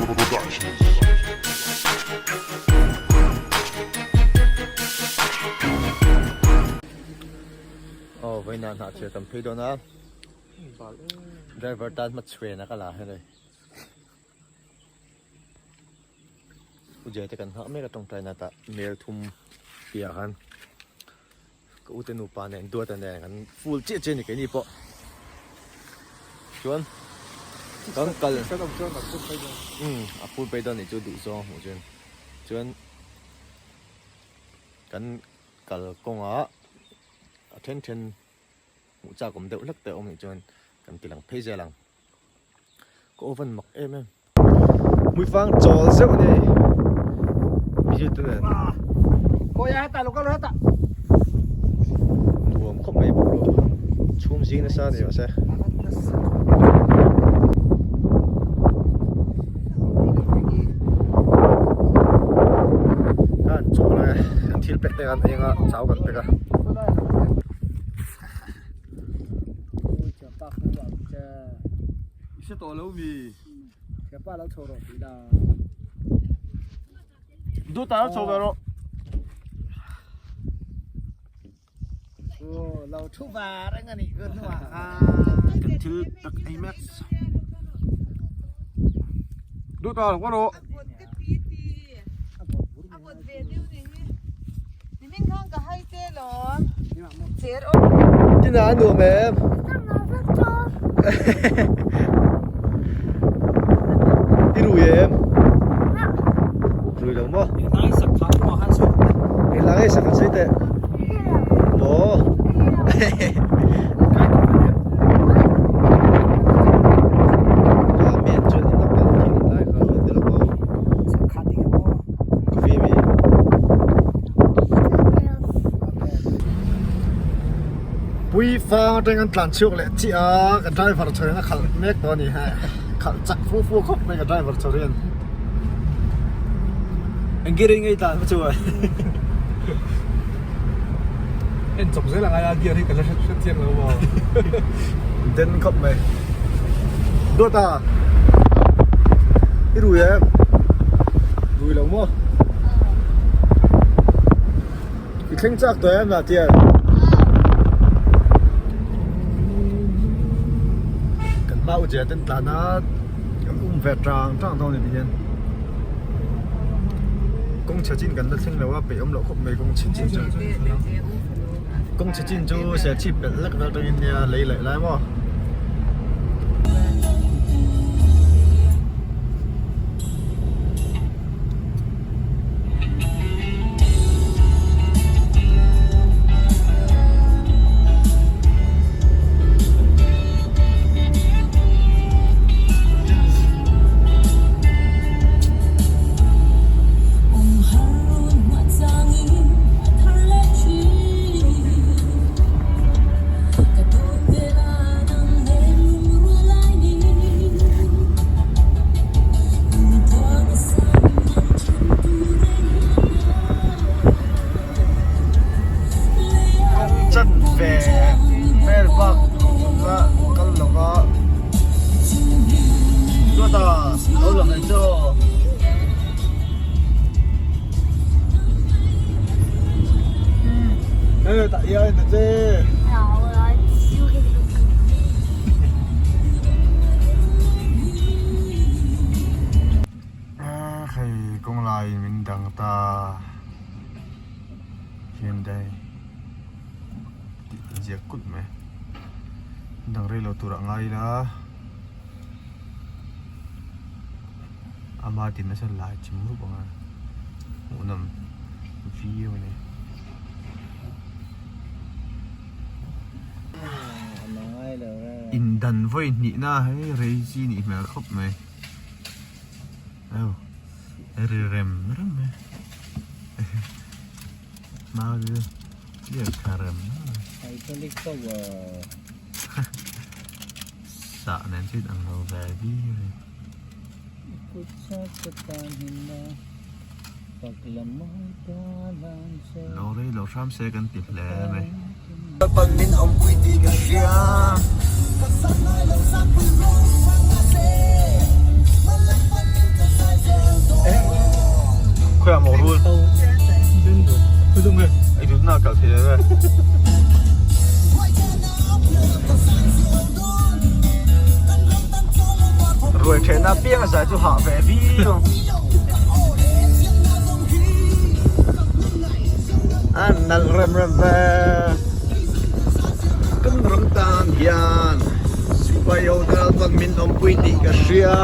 Productions. Aw vawiinah hnah chhiar kan phei dawn a driver tan hma chhuan a ka la hei Ujai te kan nghah mek a tawngtaina tah mel thum piah khan Ka ute nupa nen duata nen kan full chiah chiah a ni keini pawh chuan kan kal umm a phur phei dawn nih chu duh zawng a hmuh chuan chuan kan kal kawngah a then then hmuh chak awm deuh hlek te a awm nih chuan kan ti lang phei zel ang. Ka oven mak em em. Hmuifang chawl zeuh a ni. Mizu te nen. Nuam khawp mai bawk ru. Chhum zing nasa a ni mahse. Kan chawl a kan thil pek te kan eng a chau kan pek a. I hre tawh lo mi? Thianpa lo chho rawh tih la. Dawt ah lo chho ve rawh. Aw lo thu var eng a nih ka hnuah khan. Kan thil tak ei mek. Dawt ah lo kal rawh. A vawt ka ti ti. A vawt ve deuh ni hi. Nimin khan ka hai te lawm. Cher awm. Tina a nuam em? I rui em? Rui lo maw? Ngai sak kha maw han sawi teh. Engla nge sak han sawi teh? Maw? Amen chuan in a kal thin lai kha rawn ti lo maw? Coffee mi. Pui fang atang an tlan chhuak leh chiah a, ka driver chho in a khalh mek tawh a ni he, khalh chak fu fu khawp mai ka driver chho hian. Eng gear in nge i tlan chu a? En chawp zel a ngai a gear hi ka la hre chiang lo maw. Den khawp mai. Dawt a! I rui em? Rui lo maw? I thleng chak tawh em lah tian? Kan hma u Jia ten tlan a kan um ve tang tang dawn a ni hian kawng chhe chin kan la thleng lo a peih awm loh khawp mai kawng chhe chin chu kawng chhe chin chu serchhip pelh lek vel atangin nia lei laih lai maw. Kawng chanve vel bak la kal lo va chuta lo lang ang chu. Ê tại ơi thật chứ. A hei kawng lai min dang ta Hyundai tih inziak kulh mai dang rei lo tur ah ngai ila ama tin nasa lai chim rup ang a hmuhnawm viau a ni. Indan vawi hnihna hei rei chi nih hmel khawp mai aw ri rem rem mai mau chu clear tha rem rem mai sah nen chu in ang lo ve viau a ni. Lo rei lo hram se kan ti hle mai. a kal thei lo e. Ruai ṭhehna apiang a zai chu hah ve viau ang. A nalh rem rem ve. Kan ram tan hian sipai ho te chuan min awmpui tih ka hria.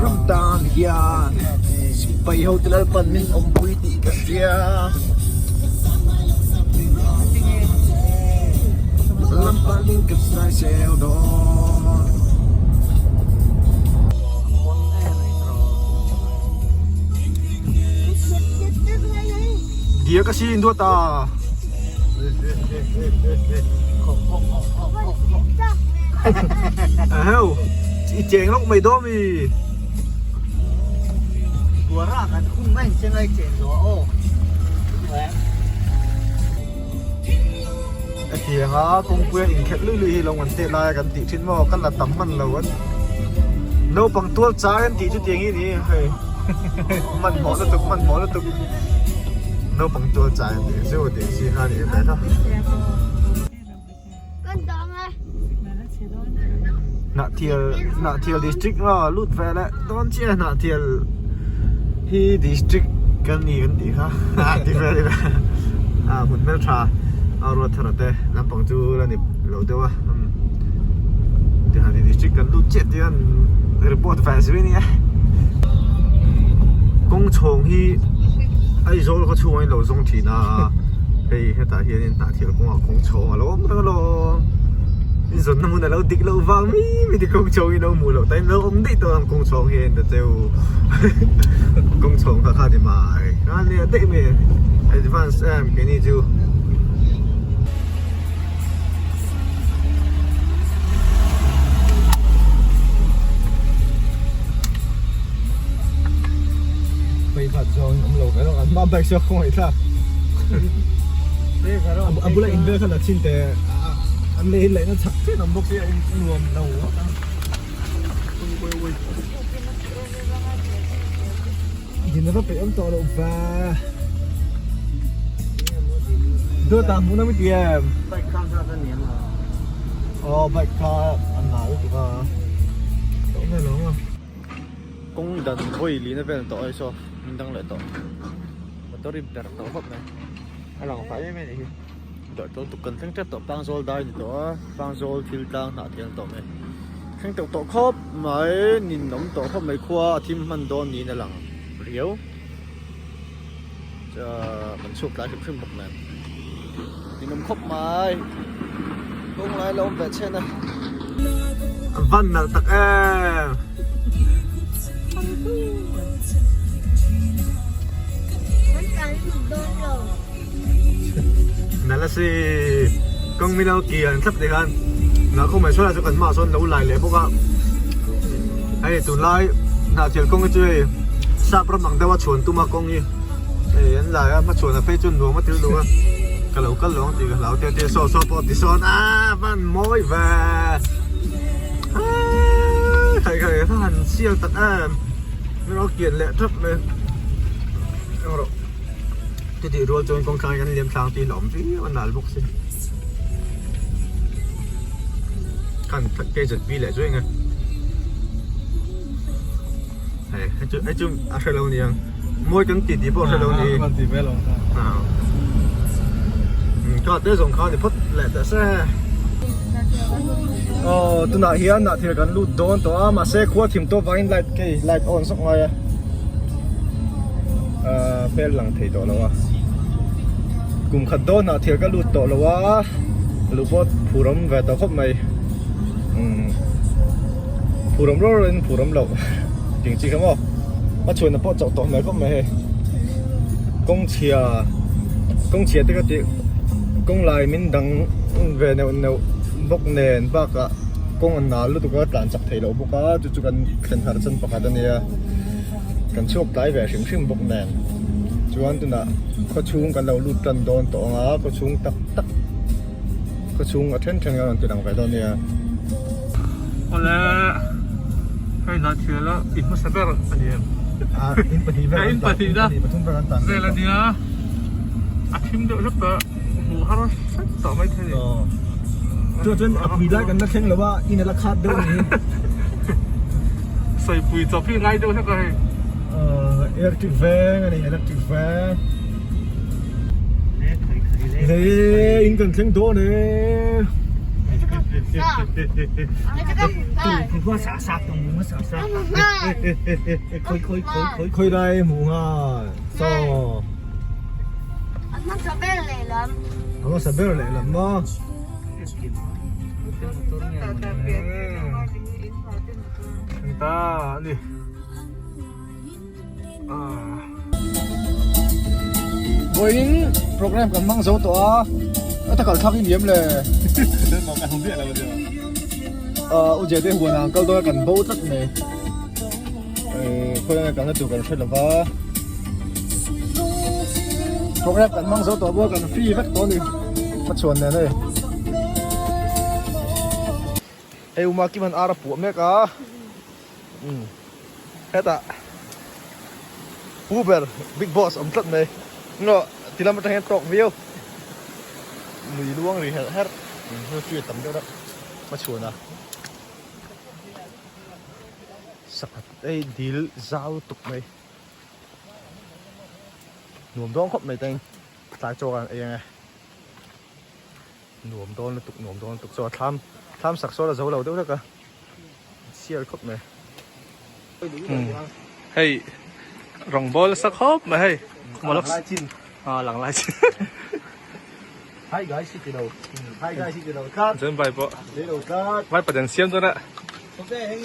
Ram tan hian sipai ho te lalpan min awmpui tih ka hria. Lampanin ka zai zel dawn. Dia ka sin duat a. Heo, i cheng lawk mai dawn mi. Buara kan khung mai cheng ai cheng zo aw. Hetiang a kawngpuia inkhelh lui lui hi lo ngan teh lai a kan tih thin maw kan la tam hman lo an naupang tual chai an tih chu tiang hi ni hei hmanhmawh lutuk hmanhmawh lutuk naupang tual chai an tih chu tih chi kha ni ve tho. Hnahthial Hnahthial district nga lut ve leh dawn chiah Hnahthial hi district kan ni kan tih kha ti vel ila a hmun hmeltha a ruat thar te lampang chu la ni lo deuh a Hnahthial district kan lut chiah tih hian report ve zui a nia kawng chhawng hi Aizawl khaw chhungah in lo zawng thin a hei hetah hianin Hnahthial kawngah kawng chhawng a lo awm reng alawm in zawnna hmun a lo dik loh vang mi mi te kawng chhawng in lo hmuh loh tain lo awm daih tawh ang kawng chhawng hian ta cheu kawng chhawng kha kha ti mai a nia daih mai advance em keini chu. Pei khat zawng in awm lo ve lawk an hma bike chu a khawngaih thlak a bula in vel kha la chhin teh an lei laihna chak chen awm bawk sia in nuam lo din a va peih awm tawh loh va dawt ah hmuh na mi ti em bike kha kha ni ang aw bike kha a nal lutuk a tawh mai lo ang a kawng dan vawi lina vel tawh ai saw min dang leh tawh motor i ber tawh khawp mai a lang fai em em a nih hi Dawr tawh tuk kan thleng tep tawh Pangzawl dai ni tawh a Pangzawl thil tlang hnah thiam tawh mai thleng teuh tawh khawp mai nin awm tawh khawp mai khua a thim hman dawn niin a lang riau ahh kan chhuak tlai hrim hrim bawk nen nin awm khawp mai kawng lai la awm ve chhen a. A van nalh tak em. Nalh a si kawng milo ki an thlap tih khan nalh khawp mai sawn ah chuan kan hmaah sawn lo lai leh bawk a hei tunlai hnahthel kawng hi chu hei sap ram ang deuh a chhuan tum a kawng hi hei an lai a hmachhuan ah phei chuan nuam a til duh a ka lo kal lo ang tih ka hlau te te saw saw pawh ti sawn a van mawi ve aaaa khai khai a han sial tak em min lo kian leh thap mai engrawh. Chutih rual chuan kawngthlangin kan liam thlang tih hlauhawm viau a nal bawk si. Khan KZP leh chu enge hei hei chu hei chu a hre lo niang mawi kan ti tih pawh a hre lo ni. Kan ti ve lo ang kha. Kha te zawng kha ni phawt leh teh se. Aw tunah hian nah thil kan lut dawn tawh a mahse khua thim tawp vangin light kei light on sawk ngai a. Ahh hmel lang thei tawh lo a kum khat dawn ah thil ka lut tawh lo a lu pawh phur awm ve tawh khawp mai umm phur awm rawr in phur awm loh tih ang chi kha maw a chhuan pawh chauh tawh hmel khawp mai hei kawng chhia kawng chhia te ka tih kawng lai min dang ve neuh neuh bawk nen bakah kawng a nal lutuk a tlan chak theih loh bawk a chu chu kan thlen harh chan pakhat a nia. Kan chhuak tlai ve hrim hrim bawk nen chuan tunah khawchhung kan lo lut tan dawn tawh ang a khawchhung tak tak khawchhung a then then kan rawn ti lang ve dawn nia. Awle hei hnah thial a in hmasa ber a ni em? Ah in pahnih vel in pahnih na pathum vel an tan vel a nia. A thim deuh hlek ta hmuh har hret tawh mai thei. Chuan chuan a pui lai kan la thleng lo a, in a la khat deuh a ni. Sawipui chawp hi ngai deuh hlek a hei. Electric veng a ni, electric veng. Hei in kan thleng dawn e. Khawi lai hmuh nghal saw. A hmasa ber lehlam. A hmasa ber lehlam maw? Ta ani. Vawiin program kan hmang zo tawh a, a ta kal thlak i niam le. U Jete huan ah an kal dawn a kan bo tlat mai. Khawi anga kalna tur kan hre lova program kan hmang zo tawh bawk a kan free vek tawh a ni hmachhuan nen hei hei uma kim an ar a puah mek a umm hetah pu ber big boss awm tlat mai ngaw ti lam atang hian tawk viau lui luang ri herh herh hei tam deuh deuh hmachhuan a. Sakhat ei dil zau tuk mai nuam dawn khawp mai teng tlai chaw kan ei ange nuam dawn lutuk nuam dawn lutuk chaw thlam thlam sak sawn a zo lo deuh hlek a sial khawp mai hei rawngbawl nasa khawp mai hei lang lai chin Hi guys hi ti lo Hi guys hi ti lo tlat Chuan vai pawh Zei lo tlat Vai paten siam dawn a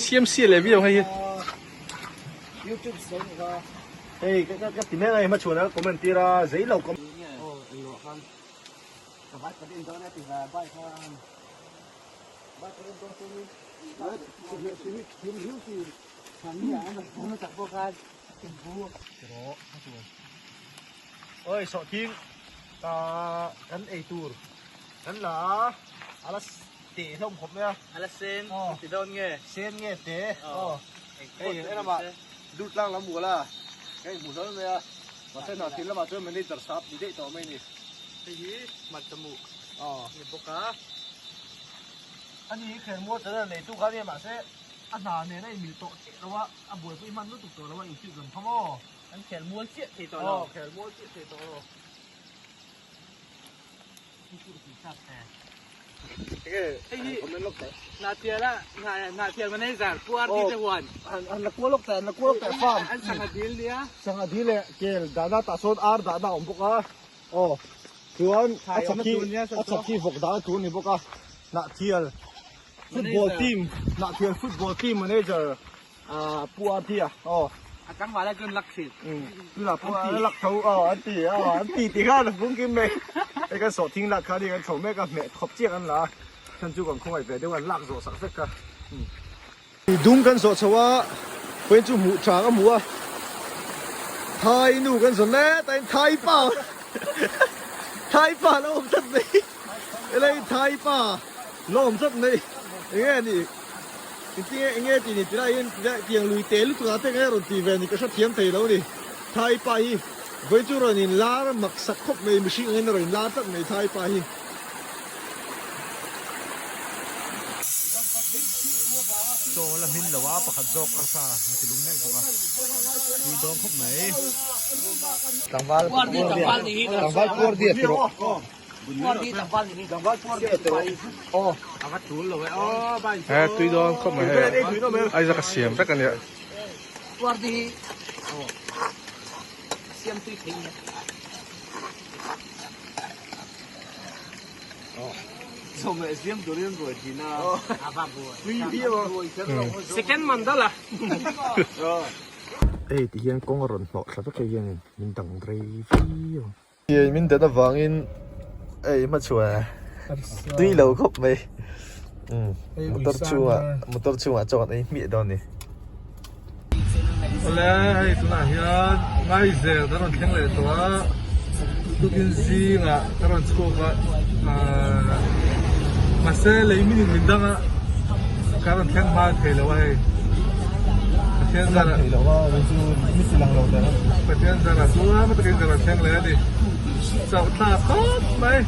Siam si leh viau hei hi YouTube so ni kha Hei ka ka ka ti mek a hei hmachhuan a comment tir a zei lo comment Aw englo khan ka vai paten dawn a ti ve bike khan bike paten dawn chu ni Oi sawhthing kan ei tur kan la a a la teh hlawm khawp mai a a la sen ti dawn nge sen nge te aw hei en lamah dur tlang lam mual a ka inhmu hlawl mai a mahse hna thil lamah chuan manager sap ni daih tawh mai a ni hei hi hmarcha mu aw ni bawk a ani hi khelmual channel neitu kha ania mahse a hna nen a inmil tawh chiah lo a a buaipui hman lutuk tawh lo a youtube lam kha maw. An khel mual chiah thei tawh lo. Aw khel mual chiah thei tawh lo. Hei Hnahtial a Hnahtial manager Pu RD te huan. An la kual lawk teh an la kual lawk teh farm. An sangha dil nia. Sangha dil leh kel dahna tah sawn ar dahna a awm bawk a. Aw chuan a chhak hi a chhak hi vawk dahna tur a ni bawk a. Hnahtial football team Hnahtial football team manager Pu RD a aw. A tlangval ah chuan lak thin. Tunah pawh a lak tho aw an ti aw an ti ti khan a fung kim mai. Hei kan sawhthing lak kha ni kan chho mek a hmeh khawp chiah kan la a chhan chu kan khawngaih ve deuh a an lak zawh sak vek kha. Dum kan zawh chho a vawiin chu hmuh tha ka hmu a Thai nu kan zawn let a in Thai pa Thai pa lo awm tlat mai helai Thai pa lo awm tlat mai eng nge ni. Engtinge enge tih ni tilai hian tiang lui te lutuk ah te nge rawn tih ve ni ka hrethiam thei lo ni. Thai pa hi vawi chu rawn in lar mak sak khawp mai mihring angin a rawn in lar tlat mai Thai pa hi. Chaw la hmin lo a pakhat zawk arsa an ti lum mek bawk a tui dawn khawp mai. Tlangval tlangval puar diat ti rawh. He tui dawn khawp mai hei Isaac a siam vek a nia. Hei ti hian kawng a rawn hnawh thla vek hei hianin min dang rei viau. Min dan avangin hei hmachhuah tui lo khawp mai motor chhungah motor chhungah chuan ei hmiah dawn a ni. Awle hei tunah hian Ngaizel ka rawn thleng leh tawh a tukin zingah ka rawn chhuak a mahse lei minute min dang a ka rawn thleng hma thei lo a hei. Pathian zarah Pathian zarah chu a hma takin ka rawn thleng leh a ni. Chauh thlak khawp mai.